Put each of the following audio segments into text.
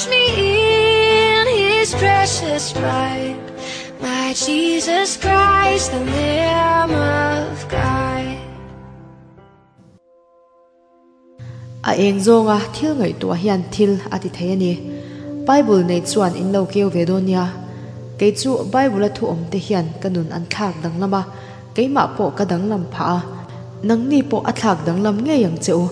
Wash me in his precious blood. My Jesus Christ, the Lamb of God. A eng zawnga thil ngaihtuah hian thil a ti thei a ni. Bible nei chuan in lo keu ve dawn nia. Kei chu Bible-a thu awm te hian ka nun an thlak danglam a, keimah pawh ka danglam phah a. Nangni pawh a thlak danglam ngei ang che u.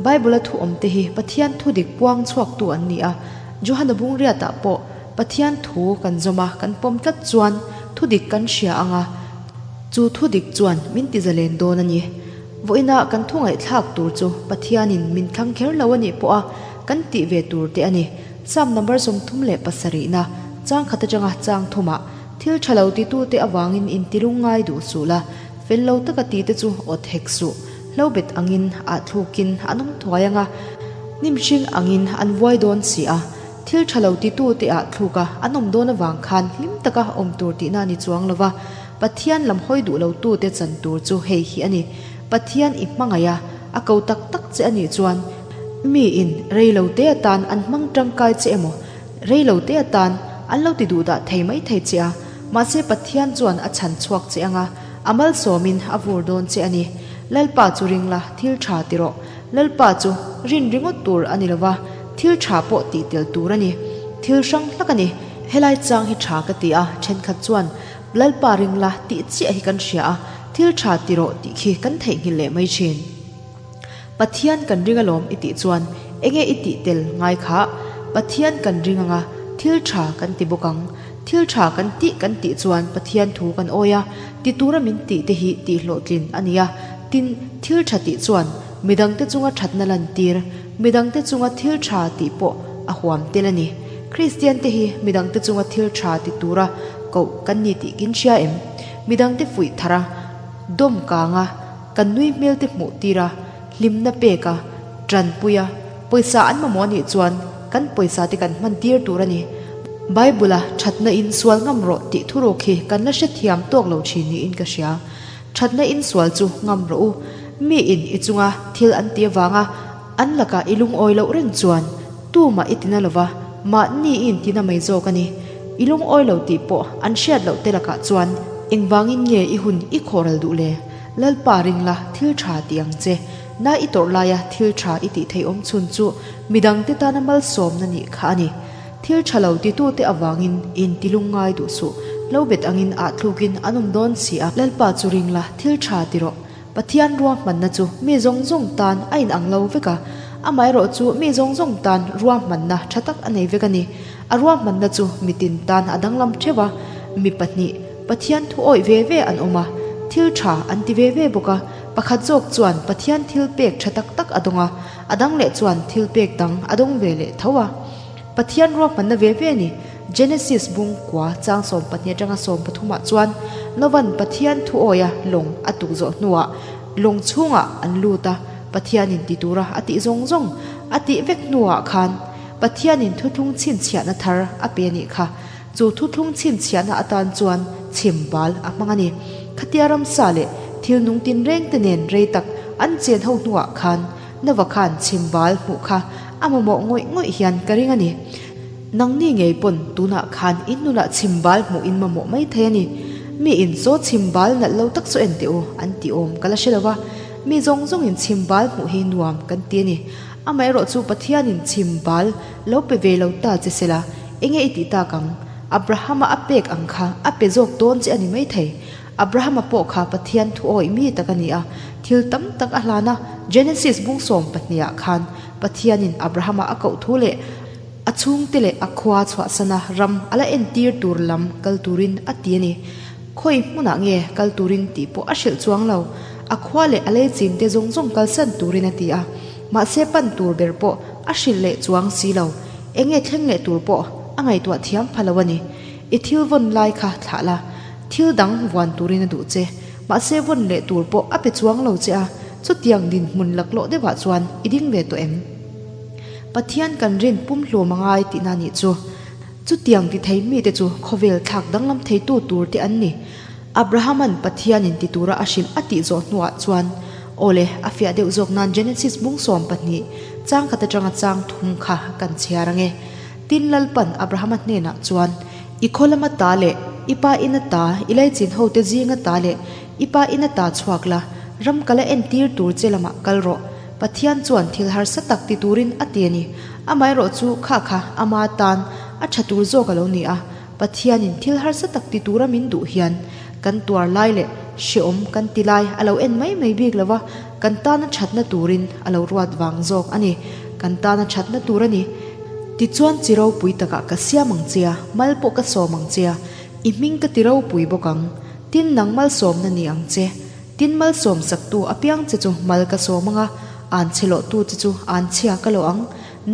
Bible-a thu awm te hi Pathian thu dik puang chhuaktu an ni a. Johana Bungriatah pawh Pathian thu kan zawm a, kan pawm tlat chuan thu dik kan hria ang a, chu thu dik chuan min ti zalen dawn a ni. Vawiinah kan thu ngaihthlak tur chu Pathianin min thlang kher lo a nih pawh a kan tih ve tur te a ni. Psalm number 37 na chang khat atanga chang thumah thil tha lo titute avangin intilung ngai duh suh la, fel lo taka tite chu awt hek suh. Hlo bet angin ah thlukin an awm thuai anga, hnim hring angin an vuai dawn si a. Thil tha lo titute ah thluk a an awm dawn avang khan hlim taka awm tur tihna a ni chuang lova, Pathian lam hawi duh lo tute chan tur chu hei hi a ni. Pathian i hmangaih a, a ko tak tak che a nih chuan mi in rei lo te atan an hmang tangkai che emaw, rei lo te atan an lo ti duh dah thei mai thei che a, mahse Pathian chuan a chhan chhuak che anga a malsawmin a vur dawn che a ni. Lalpa chu ring la, thil tha ti rawh. Lalpa chu rin ringawt tur a ni lova, thil tha pawh tih tel tur a ni. Thil hrang hlak a ni. Helai chang hi tha ka ti a, thenkhat chuan Lalpa ring la tih chiah hi kan hria a, thil tha ti rawh tih khi kan theihnghilh leh mai thin. Pathian kan ring alawm i tih chuan enge i tih tel ngai kha? Pathian kan ring anga thil tha kan ti bawk ang. Thil tha kan tih kan tih chuan Pathian thu kan awi a, ti tura min tih te hi tih hlawhtlin a ni a. Tin, thil tha tih chuan midangte chunga thatna lantir, midangte chunga thil tha tih pawh a huam tel a ni. Kristiante hi midangte chunga thil tha ti tura koh kan ni tih kin hria em? Midangte fuih thar a, dawm kang a, kan nui hmel te hmuh tir a, hlimna pek a, tanpui a, pawisa an mamawh anih chuan kan pawisa te kan hman tir tur a ni. Bible-a thatna in sual ngam rawh tih thuruk hi kan la hrethiam tawk lo thin niin ka hria. Thatna in sual chu ngam rawh u. Mi in i chunga thil an ti avanga an lakah i lungawi loh reng chuan tumah i tina lova, mahni i intina mai zawk a ni. I lungawi lo tih pawh an hriat loh te lakah chuan engvangin nge i hun i khawhral duh le? Lalpa ring la, thil tha ti ang che. Na i tawrh laia thil tha i tih theih awm chhun chu midangte tana malsawmna nih kha a ni. Thil tha lo titute avangin in ti lungngai duh suh. Lo bet angin ah thlukin an awm dawn si a. Lalpa chu ring la, thil tha ti rawh. Pathian ruahmanna chu mi zawng zawng tan a inang lo vek a. Amaherawh chu mi zawng zawng tan ruahmanna tha tak a nei vek a ni. A ruahmanna chu mitin tan a danglam theuh a. Mi pahnih, Pathian thu awih ve ve an awm a, thil tha an ti ve ve bawk a. Pakhat zawk chuan Pathian thil pek tha tak tak a dawng a, a dang leh chuan thil pek dang a dawng ve leh tho a. Pathian ruahmanna ve ve a ni. Genesis bung kua chang 12 atanga 13 ah chuan Novan Pathian thu awia lawng a tuk zawh hnuah lawng chhungah an lut a, Pathianin ti tura a tih zawng zawng a tih vek hnuah khan Pathianin thuthlung chhinchhiahna thar a pe a nih kha. Chu thuthlung chhinchhiahna atan chuan chhim bal a hmang a ni. Khatia ramsa leh thil nung tinreng te nen rei tak an chen ho hnuah khan Nova khan chhim bal hmuh kha a mamawh ngawih ngawih hian ka ring a ni. Nangni ngei pawn tunah khan in nunah chhim bal hmuh in mamawh mai thei a ni. Mi in chaw chhim bal nalh lo tak chu en teh u an ti awm ka la hre lo va. Mi zawng zawng in chhim bal hmuh hi nuam kan ti a ni. Amaherawh chu Pathianin chhim bal lo pe ve lo ta che sela enge i tih tak ang? Abrahama a pek ang kha a pe zawk dawn che a ni maithei. Abrahama pawh kha Pathian thu awih mi tak a ni a, thil tam tak a hlan a. Genesis bung 12 ah khan Pathianin Abrahama a koh thu leh a chhungte leh a khua chhuahsana ram a la entir tur lam kal turin a ti a ni. Khawi hmunah nge kal turin tih pawh a hrilh chuang lo. A khua leh a leichinte zawng zawng kalsan turin a ti a. Mahse pan tur ber pawh a hrilh leh chuang si lo. Enge thleng leh tur pawh a ngaihtuah thiam pha lo a ni. I thil vawn lai kha thlah la, thil dang vuan turin a duh che. Mahse vawn leh tur pawh a pe chuang lo che a, chutiang dinhmun laklawh deuhah chuan i ding ve tawh em? Pathian kan rin pumhlum a ngai tihna nih chu. Chutiang ti thei mite chu khawvel thlak danglam theitu tur te an ni. Abrahama'n Pathianin ti tura a hrilh a tih zawh hnuah chuan, Awle, a fiah deuh zawk nan Genesis bung 12, chang khat atanga chang thum kha kan chhiar ange. Tin Lalpan Abrahama hnenah chuan, I khaw lama ta leh i pa ina ta, i laichin hote zinga ta leh i pa ina ta chhuak la, ram ka la entir tur che lamah kal rawh. Pathian chuan thil harsa tak ti turin a ti a ni. Amaherawh chu kha kha ama tan a tha tur zawk a lo ni a. Pathianin thil harsa tak ti tura min duh hian kan tuar lai leh hrehawm kan ti lai a lo en mai mai bik lo va, kan tana thatna turin a lo ruat vang zawk a ni. Kan tana thatna tur a ni. Tichuan chi ropui takah ka siam ang che a, mal pawh ka sawm ang che a, i hming ka ti ropui bawk ang. Tin nang malsawmna ni ang che. Tin malsawm saktu apiang che chu mal ka sawm ang a, an chhe lawhtu che chu an chhia ka lawh ang.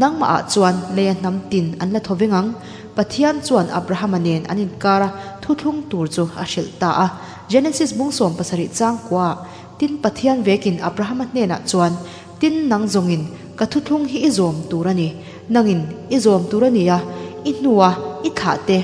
Nangmahah chuan leia hnam tin an la thaw veng ang. Pathian chuan Abrahama nen an inkar a thuthlung tur chu a hrilh ta a. Genesis bung 70 chang kuaah, Tin Pathian vekin Abrahama hnenah chuan, Tin nang zawngin ka thuthlung hi i zawm tur a ni. Nangin i zawm tur a ni a, i hnua i thlah te,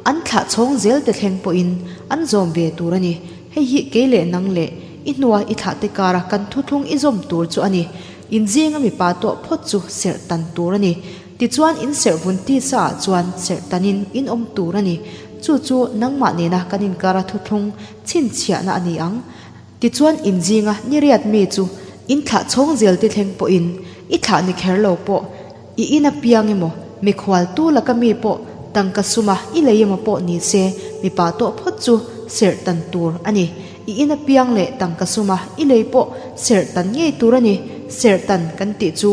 an thlah chhawng zel te thleng pawhin an zawm ve tur a ni. Hei hi kei leh nang leh i hnua i thlah te kara kan thuthlung i zawm tur chu a ni. In zinga mipa tawh phawt chu serh tan tur a ni. Tichuan in serh vun tisa ah chuan serh tanin in awm tur a ni. Chu chu nangmah nena kan inkara thuthlung chhinchhiahna a ni ang. Tichuan in zinga niriat mi chu in thlah chhawng zel te thleng pawhin i thlah ni kher lo pawh i in apiang emaw mikhual tu laka mi pawh tangka suma i lei emaw pawh ni se mipa tawh phawt chu serh tan tur a ni. I in apiang leh tangka suma i lei pawh serh tan ngei tur a ni. Serh tan kan tih chu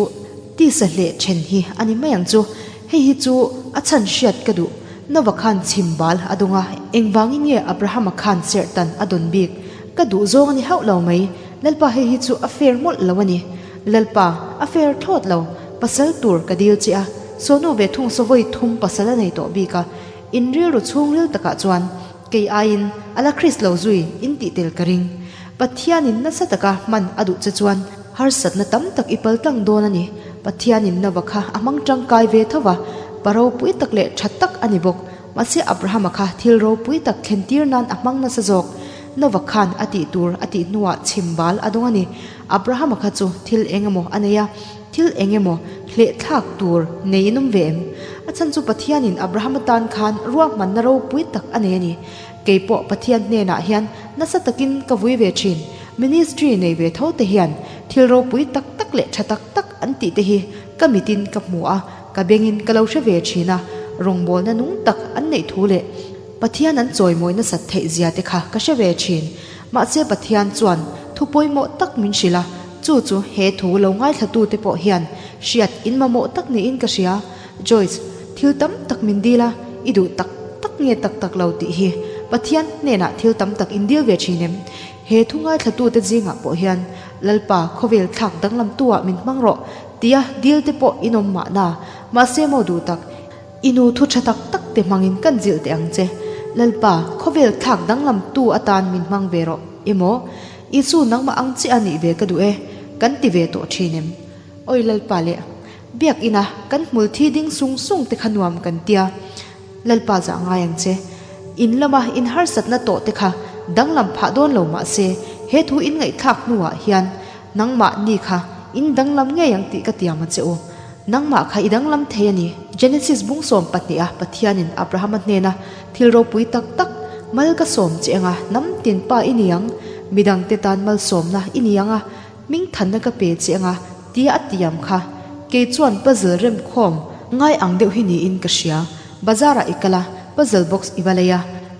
tisa hleh then hi a ni mai ang chu. Hei hi chu a chhan hriat ka duh. Nova khan chhim bal a dawng a, engvangin nge Abrahama khan serh tan a dawn bik? Ka duh zawng a ni hauh lo mai. Lalpa hei hi chu a fair mawlh lo a ni. Lalpa, a fair thlawt lo. Pasal tur ka dil che a, sawnu ve thung sawawi thum pasal a nei tawh bik a. In rilru chhungril takah chuan Kei aiin a la Christ lo zui in tih tel ka ring. Pathianin nasa taka hman a duh che chuan harsatna tam tak i pal tlang dawn a ni. Pathianin Nova kha a hmang tangkai ve tho va, pa ropui tak leh tha tak a ni bawk. Mahse Abrahama kha thil ropui tak thlen tir nan a hmang nasa zawk. Nova khan a tih tur a tih hnuah chhim bal a dawng a ni. Abrahama kha chu thil eng emaw a nei a. Thil eng emaw hlehthlak tur nei in awm ve em? A chhan chu Pathianin Abrahama tan khan ruahmanna ropui tak a nei a ni. Kei pawh Pathian hnenah hian nasa takin ka vui ve thin. Ministry nei ve tho te hian thil ropui tak tak leh tha tak tak an tih te hi ka mitin ka hmu a, ka bengin ka lo hre ve thin a, rawngbawlna nung tak an neih thu leh Pathian an chawimawi nasat theih zia te kha ka hre ve thin. Mahse Pathian chuan thu pawimawh tak min hrilh a, Chu chu he thu lo ngaithlatute pawh hian hriat in mamawh tak niin ka hria. Joyce, thil tam tak min dil a, i duh tak tak nge tak tak lo tih hi Pathian hnenah thil tam tak in dil ve thin em? He thu ngaithlatute zingah pawh hian Lalpa khawvel thlak danglamtu-ah min hmang rawh tia dil te pawh in awm mahna. Mahse maw duh tak, I nu thu tha tak tak te hmangin kan zilh teh ang che. Lalpa, khawvel thlak danglam tu atan min hmang ve rawh. Emaw, Isu nangmah ang chiah a nih ve ka duh e, kan ti ve tawh thin em? Awi Lalpa leh, Biak ina kan hmul thi ding sung sung te kha nuam kan tia. Lalpa zah ngai ang che. In lama in harsatna tawh te kha danglam phah dawn lo mah se, he thu in ngaihthlak hnuah hian nangmah ni kha in danglam ngei ang tih ka tiam a che u. Nangmah kha i danglam thei a ni. Genesis bung 12 a Pathianin Abrahama hnena thil ropui tak tak, Mal ka sawm che anga hnam tin pa i ni ang, midangte tan malsawmna i ni anga hmingthanna ka pe che anga tia a tiam kha kei chuan puzzle remkhawm ngai ang deuh hi niin ka hria. Bazar-ah i kal a, puzzle box i va lei a,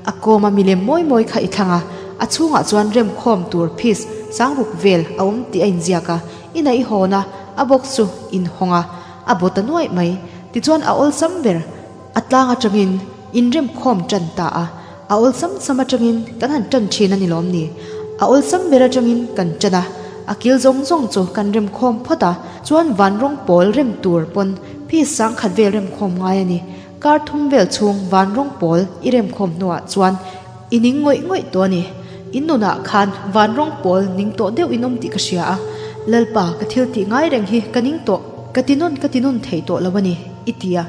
a kawma milem mawi mawi kha i thlang a, a chhungah chuan remkhawm tur piece sangruk vel a awm tih a inziak a, Inah i hawn a, a box chu in hawng a, a bawt a nuaih mai. Tichuan a awlsam ber a tlang atangin in remkhawm tan ta a, a awlsam sam atangin kan han tan thin a ni lawm ni? A awlsam ber atangin kan tan a, a kil zawng zawng chu kan remkhawm phawt a, chuan van rawng pawl rem tur pawn piece sangkhat vel remkhawm ngai a ni. Kar thum vel chhung van rawng pawl i remkhawm hnuah chuan I ning ngawih ngawih tawh a ni. In nunah khan van rawng pawl ning tawh deuh in awm tih ka hria a. Lalpa, ka thil tih ngai reng hi ka ning tawh, ka ti nawn ka ti nawn thei tawh lo a ni, i ti a.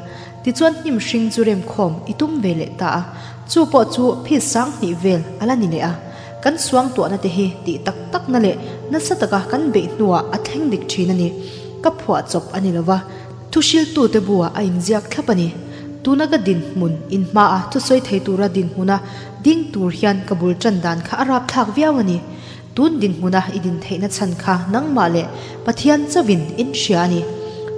Tichuan hnim hring chu remkhawm i tum ve leh ta a. Chu pawh chu phis sang hnih vel a la ni leh a. Kan suang tuahna te hi tih tak takna leh nasa taka kan beih hnuah a thleng dik thin a ni. Ka phuah chawp a ni lo va, thuhriltute buah a inziak thlap a ni. Tuna ka dinhmun in hmaa thusawi thei tura dinhmuna ding tur hian ka bul tan dan kha a rapthlak viau a ni. Tun dinhmuna i din theihna chhan kha nangmah leh Pathian chauhin in hria a ni.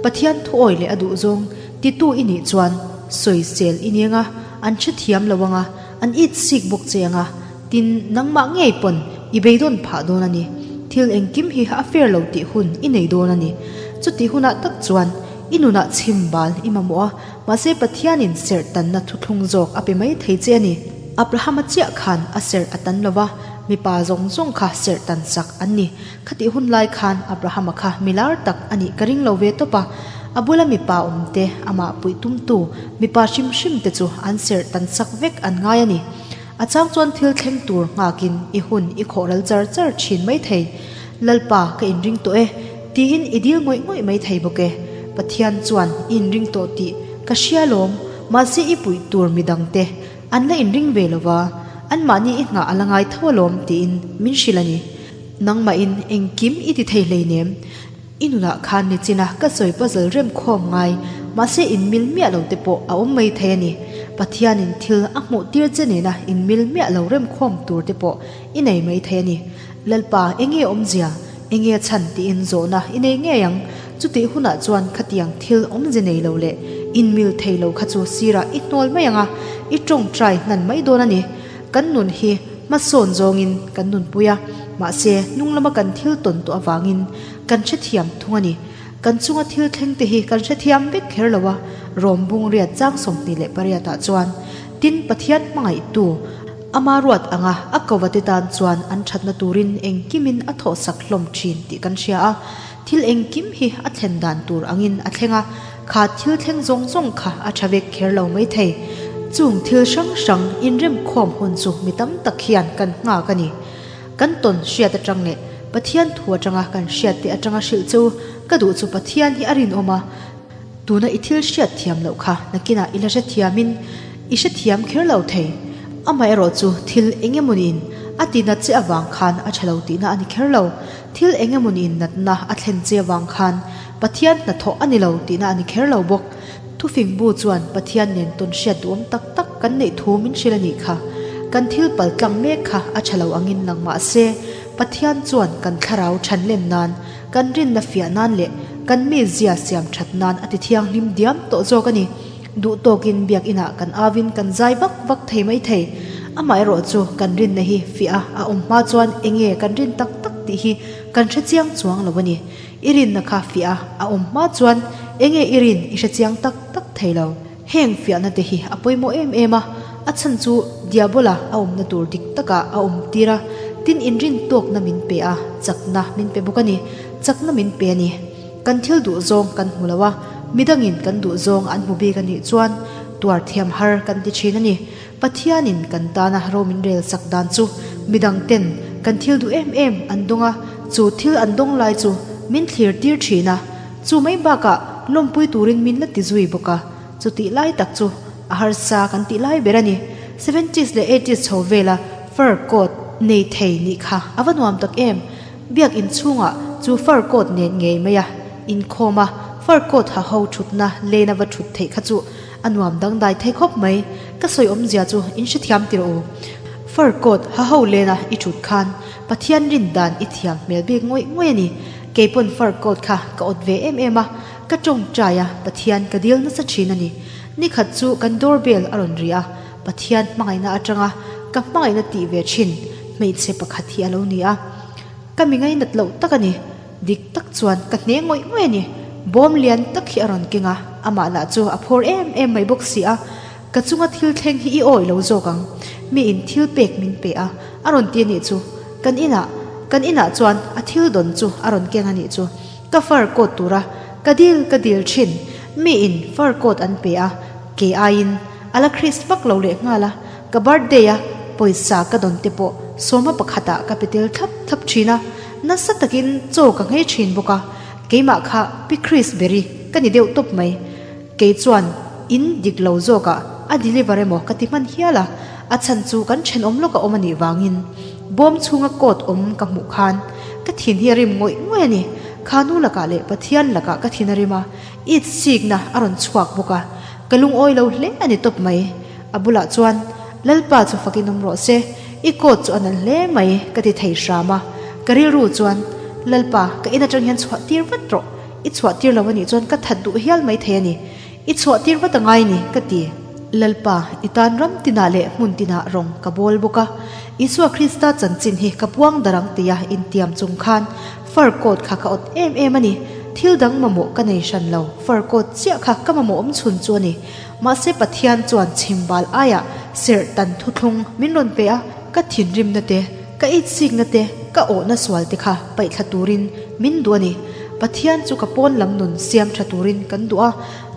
Pathian thuawi leh a duhzawng titu i nih chuan sawisel i ni anga, an hrethiam lo anga, an it sik bawk che anga, tin nangmah ngei pawn i beidawn phah dawn a ni. Thil engkim hi a fair lo tih hun i nei dawn a ni. Chutih hunah tak chuan i nunah chhim bal i mamawh a, mahse Pathianin serh tanna thuthlung zawk a pe mai thei che a ni. Abrahama chiah khan a serh a tan lo va, mipa zawng zawng kha serh tan sak an ni. Khatih hun lai khan Abrahama kha mi lar tak a nih ka ring lo ve tawp a, a bula mipa awm te, amah puih tumtu mipa hrim hrim te chu an serh tan sak vek an ngai a ni. A chang chuan thil thleng tur nghakin i hun i khawh ral char char thin mai thei. Lalpa ka inring tawh e, tiin i dil ngawih ngawih mai thei bawk e. Pathian chuan i inring tawh tih ka hria lawm, mahse i puih tur midang te an la inring ve lo va, anmahni i nghah a la ngai tho alawm tiin min hrilh a ni. Nangmahin engkim i ti thei hleinem. I nunah khan nichina ka sawi puzzle rem khawm ngai, mahse in mil miah lo te pawh a awm mai thei a ni. Pathianin thil a hmuh tir che nena in mil miah lo rem khawm tur te pawh i nei mai thei a ni. Lalpa, enge awmzia, enge chhan tiin zawhna i nei ngei ang. Chutih hunah chuan khatiang thil awmze nei lo leh in mil thei lo kha chu sirah i hnawl mai ang a, i tawngtai hnan mai dawn a ni. Kan nun hi hmasawn zawngin kan nunpui a, mahse hnung lama kan thil tawn tawh avangin kan hrethiam thung a ni. Kan chunga thil thleng te hi kan hrethiam vek kher lo a, Rom bung riat chang 28 ah chuan, Tin, Pathian hmangaihtu ama ruat anga a kova te tan chuan an thatna turin engkimin a thawhsak hlawm thin tih kan hria a, thil engkim hi a thlen dan tur angin a thleng a, Kha thil thleng zawng zawng kha a tha vek kher lo maithei. Chung thil hrang hrang inremkhawm hun chu mi tam tak hian kan nghak a ni. Kan tawn hriat atang leh Pathian thu atanga kan hriat te atanga hrilh chu ka duh chu Pathian hi a rinawm a, tuna i thil hriat thiam loh kha nakinah i la hrethiamin i hrethiam kher lo thei. Amaherawh chu thil eng emawniin a tinat che avang khan a tha lo tihna a ni kher lo. Thil eng emawniin natna a thlen che avang khan Pathian hnathawh a ni lo tihna a ni kher lo bawk. Thufing bu chuan Pathian nen tawn hriat duhawm tak tak kan neih thu min hrilh a nih kha. Kan thil pal tlang mek kha a tha lo angin lang mah se, Pathian chuan kan thlarau than len nan, kan rinna fiah nan leh kan mizia siam that nan a ti thianghlim diam tawh zawk a ni. Duh tawkin biakinah kan auin kan zai vak vak thei mai thei. Amaherawh chu kan rinna hi fiah a awm hma chuan enge kan rin tak tak tih hi kan hre chiang chuang lo a ni. I rinna kha fiah a awm hma chuan enge i rin i hre chiang tak tak thei lo. Heng fiahna te hi a pawimawh em em a, a chhan chu Diabola a awmna tur dik takah a awm tir a, tin inrin tawkna min pe a, chakna min pe bawk a ni, chakna min pe a ni. Kan thil duh zawng kan hmu lo a, midangin kan duh zawng an hmu bik a nih chuan tuar thiam har kan ti thin a ni. Pathianin kan tana ro min rel sak dan chu midang ten kan thil duh em em an dawng a, chu thil an dawng lai chu min thlir tir thin a, chu mai bakah lawmpui turin min la ti zui bawk a, chutih lai tak chu a harsa kan tih lai ber a ni. Seventies leh eighties chho vela fur coat nei thei nih kha a va nuam tak em! Biak inchhungah chu fur coat nen ngei mai a inkhawm a, fur coat ha ho thutna lena va thut theih kha chu A nuam dangdai thei khawp mai, ka sawi awmzia chu in hrethiam tir u. Fur coat ha ho lena i thut khan Pathian rin dan i thiam hmel bik ngawih ngawih a ni. Keipawn fur coat kha ka awt ve em em a, ka tawngtai a, Pathian ka dil nasa thin a ni. Nikhat chu kan door bell a rawn ri a, Pathian hmangaihna atanga ka hmangaihna tih ve thin hmeichhe pakhat hi a lo ni a. Ka mi ngainat loh tak a ni. Dik tak chuan ka hne ngawih ngawih a ni. Bawm lian tak hi a rawn keng a, amah lah chu a phur em em mai bawk si a. Ka chunga thil thleng hi i awih lo zawk ang. Miin thil pek min pe a, a rawn ti a nih chu. Kan inah, kan inah chuan a thil dawn chu a rawn keng a nih chu. Ka fur coat tura ka dil ka dil thin. Miin fur coat an pe a, kei aiin a la Christ vak lo leh nghal a. Ka birthday a pawisa ka dawn te pawh sawma pakhatah ka pe tel thlap thlap thin a, nasa takin chaw ka nghei thin bawk a, keimah kha Pi Chris beri ka ni deuh tawp mai. Kei chuan in dik lo zawkah a deliver emaw ka ti hman hial a, a chhan chu kan thenawm lawk a awm a nih vangin bawm chhunga coat awm ka hmuh khan ka thin hi a rim ngawih ngawih a ni. Kha nu lakah leh Pathian lakah ka thin a rim a, it sikna a rawn chhuak bawk a. Ka lungawi lo hle a ni tawp mai. A bulah chuan, Lalpa chu fakin awm rawh se, i coat chu a nalh hle mai, ka ti thei hram a. Ka rilru chuan, Lalpa, ka in atang hian chhuah tir vat rawh, i chhuah tir lo a nih chuan ka that duh hial mai thei a ni. I chhuah tir vat a ngai ni, ka ti. Lalpa, i tan ram tinah leh hmun tinah rawng ka bawl bawk a. Isua Krista chanchin hi ka puang dar ang tia intiam chung khan fur coat kha ka awt em em a ni. Thil dang mamawh ka nei hran lo, fur coat chiah kha ka mamawh awm chhun chu a ni. Mahse Pathian chuan chhimbal aiah serh tan thuthlung min rawn pe a, ka thinrimna te, ka itsikna te, ka awhna sual te kha paihthla turin min duh a ni. Pathian chu ka pawn lam nun siam tha turin kan duh a,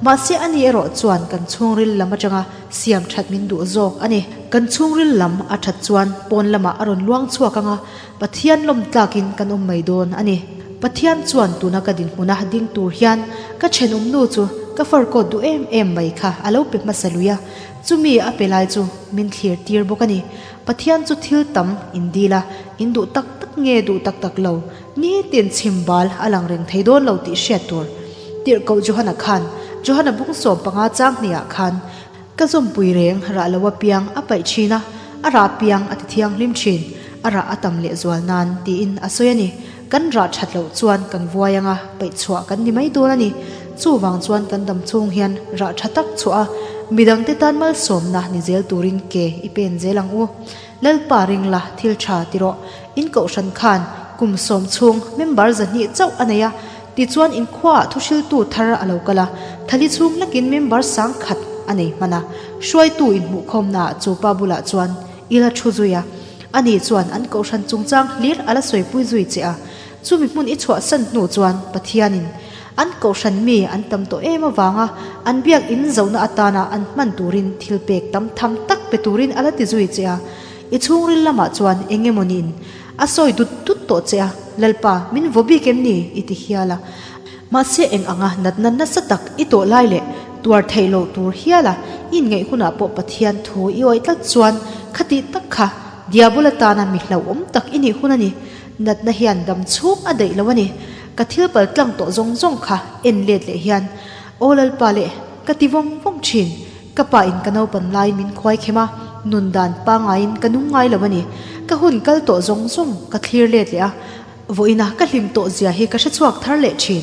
mahse ani erawh chuan kan chhungril lam atanga siam that min duh zawk a ni. Kan chhungril lam a that chuan pawn lamah a rawn luang chhuak anga Pathian lawm tlakin kan awm mai dawn a ni. Pathian chuan tuna ka dinhmuna ding tur hian ka thenawmnu chu ka farkaw duh em em mai kha a lo pe hmasa lui a, chumi a pe lai chu min thlir tir bawk a ni. Pathian chu thil tam in dil a, in duh tak tak nge duh tak tak lo, nitin chhim bal a lang reng thei dawn lo tih hriat tur. Tirhkoh Johana khan, Johana bung 15 chang hniah khan, Ka zawmpui reng rah lo apiang a paih thin a, a rah apiang a ti thianghlim thin, a rah a tam leh zual nan, tiin a sawi a ni. Kan rah that loh chuan kan vuai anga paih chhuah kan ni mai dawn a ni. Chuvang chuan kan dam chhung hian rah tha tak chhuah a, midangte tan malsawmna ni zel turin ke i pen zel ang u. Lalpa ringla thil tha ti rawh. In kohhran khan kum sawm chhung member 200 chauh a nei a, Tichuan inkhuaah thuhriltu thar a lo kal a, thali chhung lakin member sang khat a nei hman a. Hruaitu inhmuhkhawmnaah chu pa bulah chuan i la thu zui a. Ani chuan an kohhran chungchang hlir a la sawipui zui che a. Chumi hmun i chhuahsan hnu chuan Pathianin an kohhran mi an tam tawh em avanga an biak in zohna atana an hman turin thil pek tam tham tak pe turin a la ti zui che a. I chhungril lamah chuan eng emaw niin A sawi dut dut tawh che a, Lalpa, min vaw bik em ni? i ti hial a. Mahse eng anga natna nasa tak i tawh lai leh tuar theih loh tur hial a, i inngaih hunah pawh Pathian thu i awih tlat chuan khatih tak kha Diabol atana mi hlauhawm tak i nih hun a ni. Natna hian dam chhung a daih lo a ni. Ka thil pal tlang tawh zawng zawng kha en let leh hian, Aw Lalpa leh, ka ti vawng vawng thin. Ka pa in ka naupan lai min khuai khem a, nun dan pangaiin ka nung ngai lo a ni. Ka hun kal tawh zawng zawng ka thlir let leh a, vawiina ka hlim tawh zia hi ka hre chhuak thar leh thin.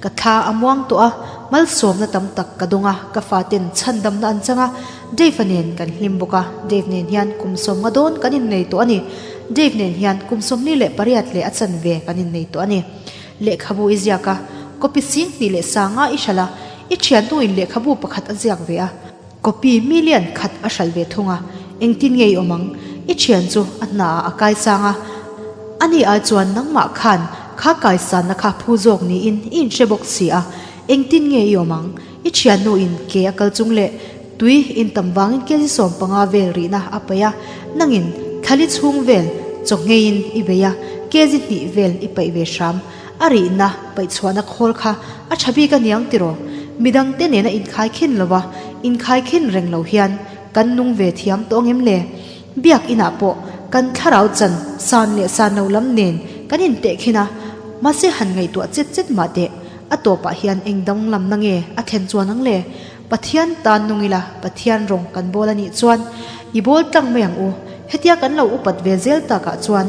Ka thla a muang tawh a, malsawmna tam tak ka dawng a, ka faten chhandamna an chang a, Dave-a nen kan hlim bawk a, Dave nen hian kum 50 dawn kan innei tawh a ni. Dave nen hian kum 48 leh a chanve kan innei tawh a ni. Lehkhabu i ziak a, copy 2005 i hralh a, i thiantu in lehkhabu pakhat a ziak ve a, copy million khat a hralh ve thung a, engtin nge i awm ang? I thian chu a hna ah a kaisang a, ani ai chuan nangmah khan kha kaisanna kha phu zawk niin i inhre bawk si a, engtin nge i awm ang? I thiannu in ke a kal chung leh tui in tam vangin kg 15 vel rihna a paih a, nangin thlali chhung vel chaw ngheiin i bei a, kg hnih vel i paih ve hram. A rihna paih chhuahna khawl kha a tha bik a niang tiraw? Midangte nena inkhai khin lova inkhai khin reng lo hian kan nung ve thiam tawh ngem le? Biak inah pawh kan thlarau chan san leh san lo lam nen kan inteh khin a, mahse han ngaihtuah chet chet mah teh. A tawpah hian eng danglamna nge a thlen chuan ang le? Pathian tan nung ila, Pathian rawng kan bawl a nih chuan i bawl tlang mai ang u. Hetia kan lo upat ve zel takah chuan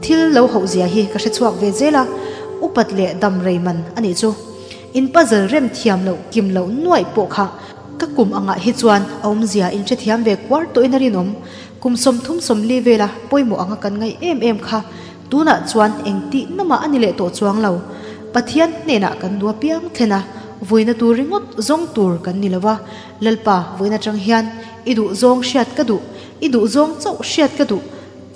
thil lo hoh zia hi ka hre chhuak ve zel a, upat leh dam rei man a nih chu. In puzzle rem thiam loh kim loh nuaih pawh kha ka kum angah hi chuan a awmzia in hrethiam ve kuar tawhin a rinawm. Kum 30 40 vela pawimawh anga kan ngaih em em kha Tunah chuan engtih namah a ni leh tawh chuang lo. Pathian hnenah kan duh apiang thlen a, vuina tur ringawt zawng tur kan ni lo va. Lalpa, vuina atang hian i duh zawng hriat ka duh, i duh zawng chauh hriat ka duh.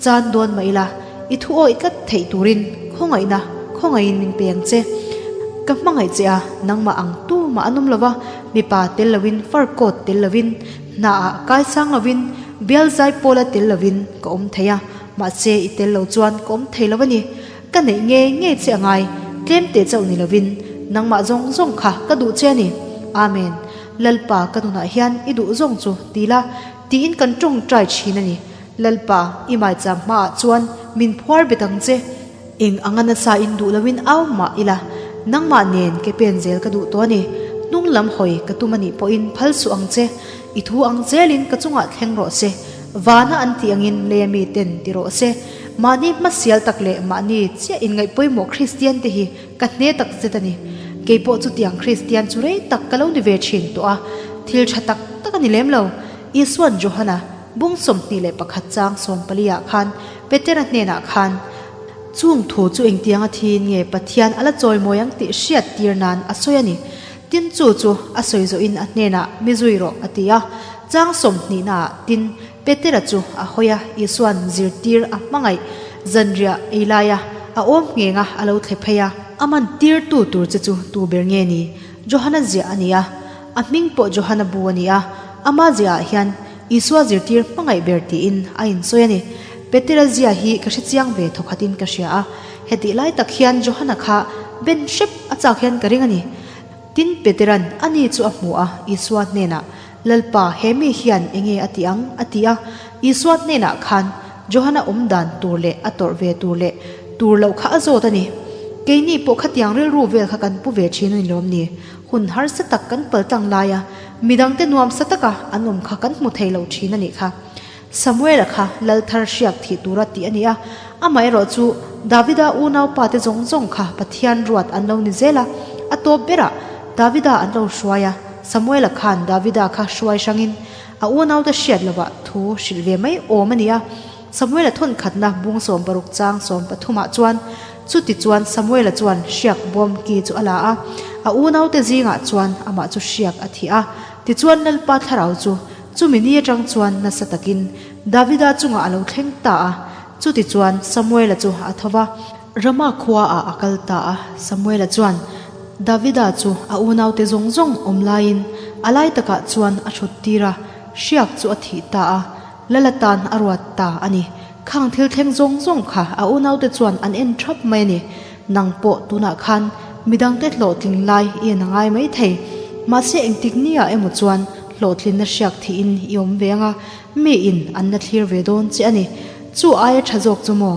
Chan dawn mah ila, i thu awih tlat theih turin khawngaihna khawngaihin min pe ang che. Ka hmangaih che a, nangmah ang tu mah an awm lo va, mipa tel lovin, fur coat tel lovin, hnaah kai sang lovin, bial zai pawla tel lovin ka awm thei a. Mahse, i tel lo chuan ka awm thei lo a ni. Ka neih ngei ngei che a ngai, tlem teh chauh ni lovin, nangmah zawng zawng kha ka duh che a ni. Amen. Lalpa ka nunah hian i duh zawng chu ti la, tiin kan tawngtai thin a ni. Lalpa, i maicham hmaah chuan min phuar bet ang che. Eng anga nasa in duh loin au mah ila, nangmah nen ke pen zel ka duh tawh a ni. Hnung lam hawi ka tum a nih pawhin phal suh ang che, i thu ang zelin ka chungah thleng rawh se, vana an tih angin leia mi ten ti rawh se. Mahni hmasial tak leh mahni chiah inngaihpawimawh Kristian te hi ka hne tak zet a ni. Kei pawh chutiang Kristian chu rei tak ka lo ni ve thin tawh a, thil tha tak tak a ni lem lo. Isuan Johana bung 21 chang 14 ah khan Petera hnenah khan, Chung thu chu engtianga thiin nge Pathian a la chawimawi ang tih hriat tir nan a sawi a ni. Tin chu chu a sawi zawhin a hnenah mi zui rawh a ti a. Chang sawmhnihnaah tin Petera chu a hawi a, Isua'n zirtir a hmangaih zanriah ei laia a awm nghenga a lo thle phei a. A man tirtu tur che chu tu ber nge ni? Johana ziah a ni a, a hming pawh Johana bu a ni a, ama ziahah hian Isua zirtir hmangaih ber tiin a insawi a ni. Petera zia hi ka hre chiang ve thawkhatin ka hria a, hetih lai tak hian Johana kha ben hrep a chak hian ka ring a ni. Tin, Petera'n ani chu a hmu a, Isua hnenah, Lalpa, he mi hian enge a ti ang? a ti a. Isua hnenah khan Johana awm dan tur leh a tawrh ve tur leh tur loh kha a zawt a ni. Keini pawh khatiang rilru vel kha kan pu ve thin a ni lawm ni? Hun harsa tak kan paltlang laia midangte nuamsa taka an awm kha kan hmu thei lo thin a nih kha. Samuela kha lal thar hriak thih tura tih a ni a, amaherawh chu Davida unaupa te zawng zawng kha Pathian ruat an lo ni zel a, a tawp berah Davida an lo hruai a, Samuela khan Davida kha hruai hrangin a unaute hriat lovah thu hrilh ve mai awm a ni a. Samuela thawn khatna bung 60 chang 13 ah chuan, Chuti chuan Samuela chuan hriak bawm ki chu a la a, a unaute zingah chuan amah chu hriak a thih a. Tichuan Lalpa thlarau chu chumi ni atang chuan nasa takin Davida chungah a lo thleng ta a. Chuti chuan Samuela chu a tho va, Rama khua ah a kal ta a. Samuela chuan Davida chu a unaute zawng zawng awm laiin a lai takah chuan a thut tir a, hriak chu a thih ta a. Lala tan a ruat ta a ni. Khang thil thleng zawng zawng kha a unaute chuan an en thap mai a ni. Nang pawh tunah khan midangte hlawhtling lai i en a ngai mai thei. Mahse engtik nia emaw chuan hlawhtlinna hriak thihin i awm ve anga mi in an la thlir ve dawn che a ni. Chu aia tha zawk chu maw?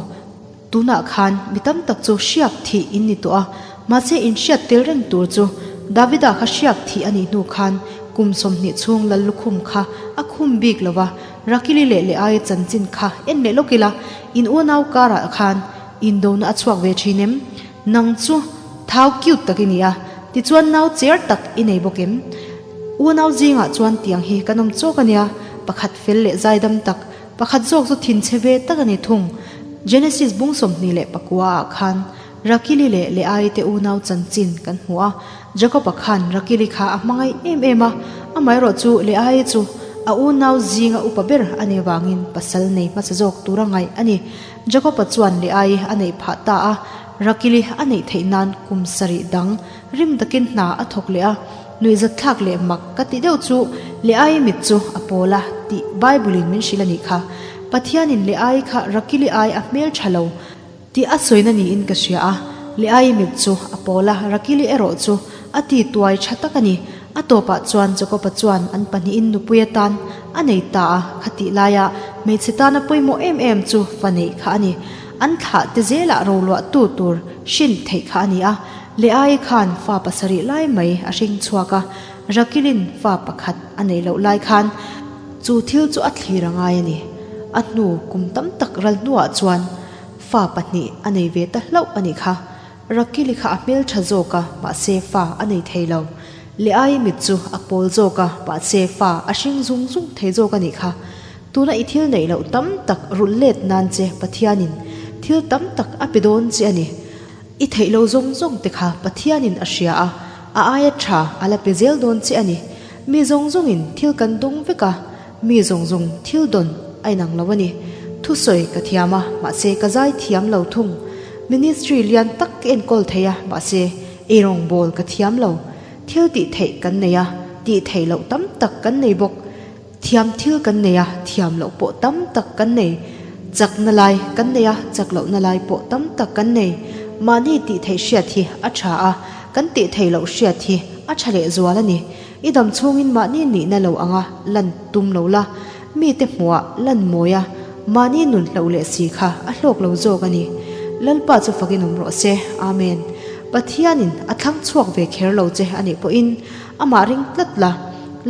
Tunah khan mi tam tak chu hriak thih in ni tawh a, mahse in hriat tel reng tur chu Davida kha hriak thih a nih hnu khan kum 20 chhung lal lukhum kha a khum bik lo va, Rakili leh Leaia chanchin kha en leh lawk ila, in unau karah khan indona a chhuak ve thin em? Nang chu thau cute tak i ni a, tichuan nau cher tak i nei bawk em? Unau zingah chuan tiang hi kan awm chawk a nia, pakhat fel leh zaidam tak, Pakhat zawk chu thinchhe ve tak a ni thung. Genesis bung 29 ah khan Rakili leh Leai te unau chanchin kan hmu a. Jakob-a khan Rakili kha a hmangaih em em a, amaherawh chu Leai chu a unau zinga upa ber a nih vangin pasal nei hmasa zawk tura ngaih a ni. Jakob-a chuan Leai a neih phah ta a, Rakili a neih theih nan kum sarih dang rim takin hna a thawk leh a. Nuihzatthlak leh mak ka tih deuh chu Leai mit chu a pawl a tih Bible in min hrilh a nih kha. Pathianin Leai kha Rakili ai a hmel tha lo tih a sawina niin ka hria a. Leai mit chu a pawl a, Rakili erawh chu a ti tuai tha tak a ni. A tawpah chuan Jakoba chuan an pahnihin nupui atan a nei ta a, khatih laia hmeichhe tana pawimawh em em chu fa neih kha a ni. An thlah te zelah roluah tu tur hrin theih kha a ni a. Leai khan fa pasarih lai mai a hring chhuak a, Rakilin fa pakhat a neih loh lai khan chu thil chu a thlir a ngai a ni. A hnu kum tam tak ral hnuah chuan fa pahnih a nei ve ta hlauh a nih kha. Rakili kha a hmeltha zawk a, mahse fa a nei thei lo. Leai mit chu a pawl zawk a, mahse fa a hring zung zung thei zawk a nih kha. Tuna i thil neih loh tam tak rulh let nan che Pathianin thil tam tak a pe dawn che a ni. I theih lo zawng zawng te kha Pathianin a hria a, a aia tha a la pe zel dawn che a ni. Mi zawng zawngin thil kan dawng vek a, mi zawng zawng thil dawn a inang lo a ni. Thusawi ka thiam a, mahse ka zai thiam lo thung. Ministry lian tak ka enkawl thei a, mahse eirawngbawl ka thiam lo. Thil tih theih kan nei a, tih theih loh tam tak kan nei bawk. Thiam thil kan nei a, thiam loh pawh tam tak kan nei. Chakna lai kan nei a, chak lohna lai pawh tam tak kan nei. Mahni tih theih hriat hi a tha a, kan tih theih loh hriat hi a tha leh zual a ni. I dam chhungin mahni nihna lo anga lan tum lo la, mite hmuhah lan mawi a, mahni nun hloh leh si kha a hlawk lo zawk a ni. Lalpa chu fakin awm rawh se. Amen. Pathianin a thlang chhuak ve kher lo che a nih pawhin. Amah ring tlat la,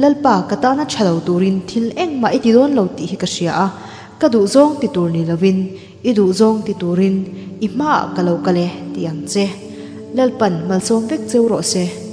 Lalpa ka tana tha lo turin thil engmah i ti dawn lo tih hi ka hria a, ka duhzawng ti tur ni lovin i duhzawng ti turin i hmaah ka lo kal e ti ang che. Lalpan malsawm vek cheu rawh se.